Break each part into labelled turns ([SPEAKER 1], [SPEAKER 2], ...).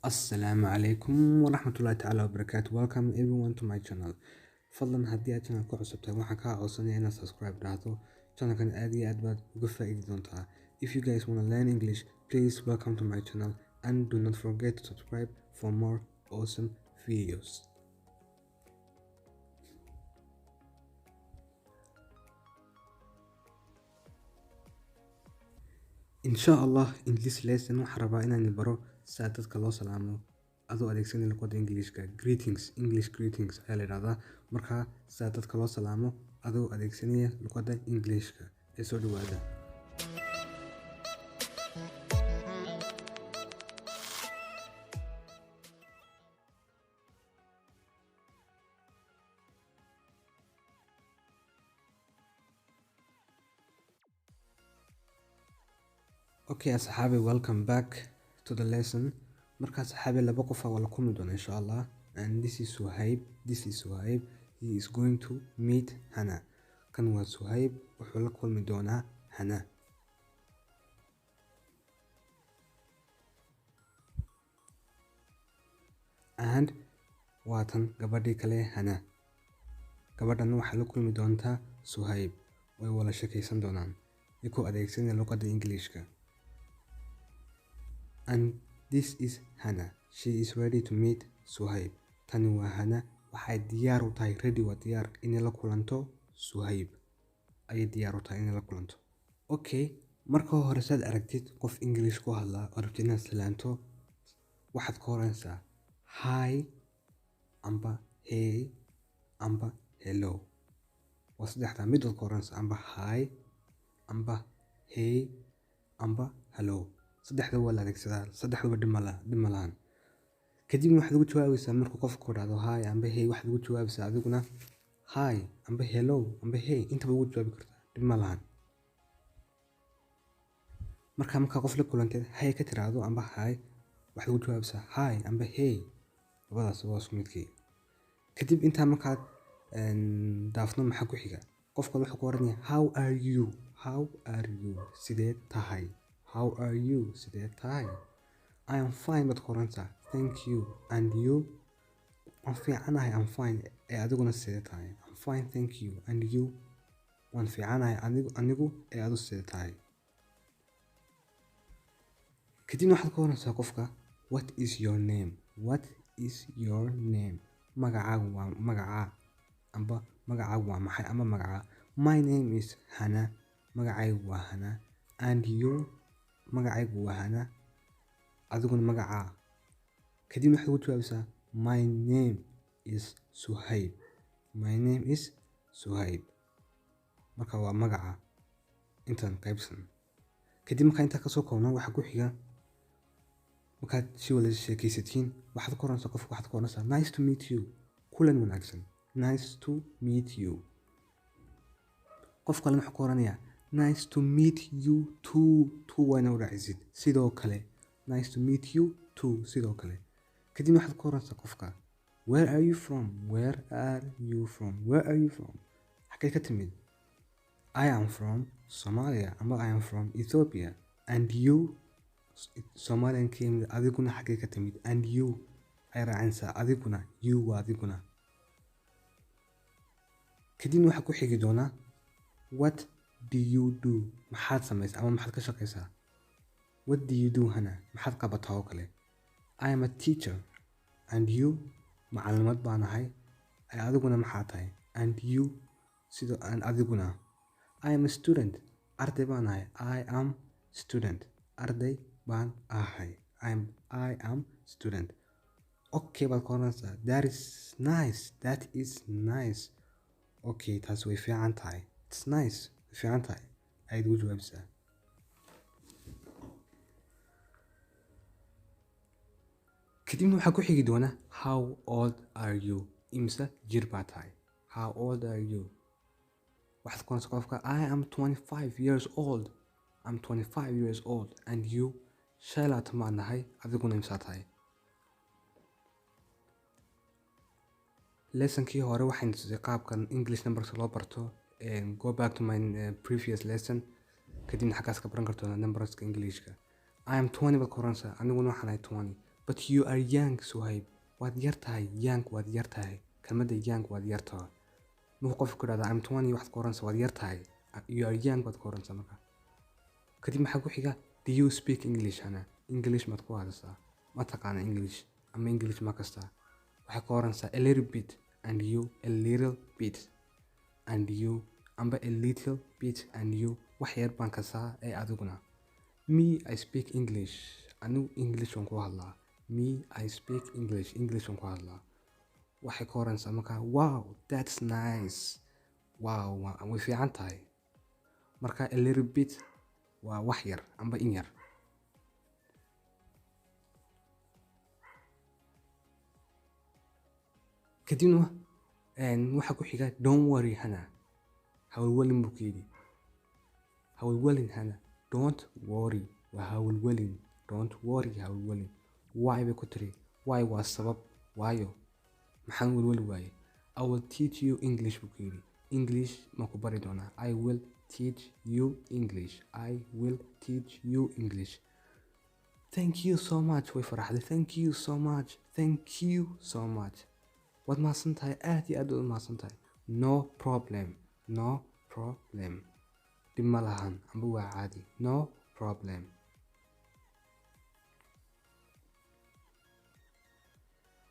[SPEAKER 1] Assalamu alaikum waraxmatullahi ta'ala wabarakaatu. Welcome everyone to my channel. Fadlan haddii aad channel ku cusub tahay, waxaan kaa codsanaya inaad subscribe dhahdo. Channelkan aad iyo aad baad uga faa'iidi doontaa. If you guys wanna learn English, please welcome to my channel and do not forget to subscribe for more awesome videos. Insha Allah, in this lesson waxaan rabaa inaan baro sida dadka loo salaamo adoo adeegsanaya luqadda Englishka. Greetings, English greetings ayaa la yidhahdaa. Marka sida dadka loo salaamo adoo adeegsanaya luqadda Englishka ee soo dhawaada. Okay asxaabi, welcome back to the lesson. Marka asxaabi, laba qof waa la kulmi doona insha Allah. And this is Suhaib, this is Suhaib. He is going to meet Hana. Kan waa Suhaib, wuxuu la kulmi doonaa Hana. And waa tan gabadhii kale, Hana. Gabadhan waxay la kulmi doontaa Suhaib. Way wada sheekaysan doonaan iyagoo adeegsanaya luqadda Englishka. And this is Hana. She is ready to meet Suhaib. Tani waa Hana, waxay diyaar u tahay, ready waa diyaar, inay la kulanto Suhaib. Ayay diyaar u tahay inay la kulanto. Okay, marka hore saad aragtid qof English ku hadla oo rabtid inaad salaanto, waxaad ka oranaysaa hi amba hey amba hello. Waa saddexdaa mid waad ka oranaysaa, amba hi amba hey amba hello. Saddexda waa la adeegsadaa, saddexduba dhib ma lahan. Kadibna waxaad ugu jawaabaysaa markuu qofku ku dhahdo hi amba hey, waxaad ugu jawaabaysaa adiguna hi amba hello amba hey, intaba ugu jawaabi kartaa, dhib ma lahan. Markaa qof la kulanteed hey ka tiraahdo amba hi, waxaad ugu jawaabaysaa hi amba hey, labadaas waa isku midkii. Kadib intaa markaad daafno, maxaa ku xiga? Qofka wuxuu ku oranayaa "How are you? How are you?" Sidee tahay? How are you? Sidee tahay? "I am fine" baad ku oranaysaa. "Thank you, and you?" Waan fiicanahay, I'm fine, ee adiguna sidee tahay? "I'm fine, thank you, and you?" Waan fiicanahay anigu, ee adu sidee tahay? Kadibna waxaad ku oranaysaa qofka "What is your name? What is your name?" Magacaagu waa magacaa amba magacaagu waa maxay amba magacaa. "My name is Hana." Magacaygu waa Hana. "And you?" Magacaygu waa Hana. Adiguna magacaa. Kadibna waxaad ugu jawaabaysaa "My name is Suhaib. My name is Suhaib." Marka waa magaca intan qaybsan. Kadib markaa intaa kasoo koobno, waxaa ku xiga markaad si wada sheekaysatiin, waxaad ku oranaysaa qofka, waxaad ku oranaysaa "Nice to meet you." Kulan wanaagsan. Nice to meet you. Qof kalena wuxuu ku oranayaa "Nice to meet you too." Too waa inaad u raacisid. Sidoo kale. Nice to meet you too. Sidoo kale. Kadibna waxaad ku oranaysaa qofka "Where are you from? Where are you from? Where are you from?" Xagee ka timid? "I am from Somalia" amba "I am from Ethiopia. And you?" Somalian ka yimid, adiguna xagee ka timid? And you ay raacinaysaa, adiguna, you waa adiguna. Kadibna waxaa ku xigi doona "What do you do?" Maxaad samaysaa ama maxaad ka shaqaysaa? "What do you do, Hana?" Maxaad qabataa oo kale? "I am a teacher. And you?" Macallimad baan ahay. Ee adiguna maxaa tahay? And you, sidoo and adiguna. "I am a student." Arday baan ahay. I am student. Arday baan ahay. I am student. Okay baad ku oranaysaa. That is nice. That is nice. Okay, taas way fiican tahay. It's nice. Way fiican tahay. Ayaad ugu jawaabaysaa. Kadibna waxaa ku xigi doona "How old are you?" Imisa jir baa tahay? How old are you? Waxaad ku oranaysaa qofka "I am 25 years old. I'm 25 years old. And you?" 25 baan nahay, adiguna imisa tahay? Lessonkii hore waxaan tusay qaabkan English numbers loo barto. Go back to my previous lesson. Kadibna xaggaas ka baran karto numberska Englishka. "I am 20" baad ku oranaysaa. Aniguna waxaan ahay 20. But you are young, Suhaib. Waad yar tahay. Young, waad yar tahay. Kelmadda young, waad yar tahay. Markuu qofku ku idhahdo "I'm 20", waxaad ku oranaysaa "Waad yar tahay." "You are young" baad ku oranaysaa marka. Kadib maxaa ku xiga? Do you speak English, Hana? English maad ku hadashaa? Ma taqaana English ama English ma kastaa? Waxay ku oranaysaa "A little bit, and you?" A little bit, and you? Amba "A little bit, and you?" Wax yar baan kasaa ee adiguna? Me, I speak English. Anigu English waan ku hadlaa. Me, I speak English. English waan ku hadlaa. Waxay ka oranaysaa markaa, "Wow, that's nice." Wow, way fiican tahay. Marka a little bit waa wax yar amba in yar. Kadibna waxaa ku xiga, "Don't worry, Hana." Hawlwalin buu ku yidhi. Hawlwalin, Hana. Don't worry waa hawlwalin. Don't worry, hawlwalin. "Why?" bay ku tiri. Why waa sabab. Waayo, maxaan welweli waaye? "I will teach you English" buu ku yidhi. English ma ku bari doonaa. I will teach you English. I will teach you English. "Thank you so much." Way faraxday. "Thank you so much. Thank you so much." Waad mahadsan tahay, aad iyo aad waad mahadsan tahay. "No problem." No problem, dhib ma lahan amba waa caadi. No problem.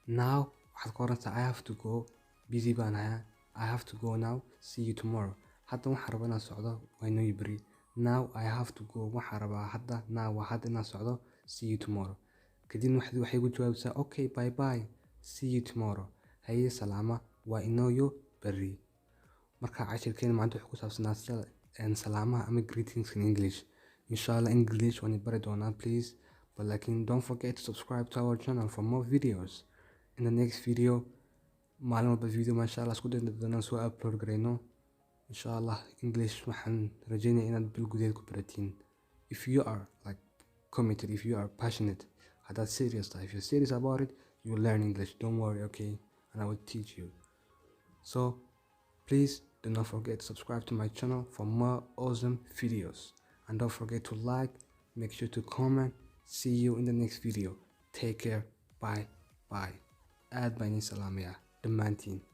[SPEAKER 1] Now waxaad ka oranaysaa, "I have to go, busy baan hayaa. I have to go now. See you tomorrow." Hadda waxaan rabaa inaan socdo, waa inoo beri. Now I have to go, waxaan rabaa hadda. Now waa hadda, inaan socdo. See you tomorrow. Kadibna waxay ku jawaabaysaa, "Okay, bye bye, see you tomorrow." Haye, salaama, waa inooyo beri. Marka cashirkeena maanta wuxuu ku saabsanaa salaamaha ama greetings in English. Insha Allah English waan bari doonaa, please. But laakiin don't forget to subscribe to our channel for more videos. In the next video, maalin walba video masha Allah isku dayi doonaan soo upload garayno insha Allah. English waxaan rajeynaya inaad bil gudaheed ku baratiin if you are like committed, if you are passionate, haddaad serious tahay. If you're serious about it, you will learn English. Don't worry, okay? And I will teach you. So please do not forget to subscribe to my channel for more awesome videos, and don't forget to like, make sure to comment. See you in the next video. Take care. Bye bye. Aad baan idin salaamayaa dhammaantiin.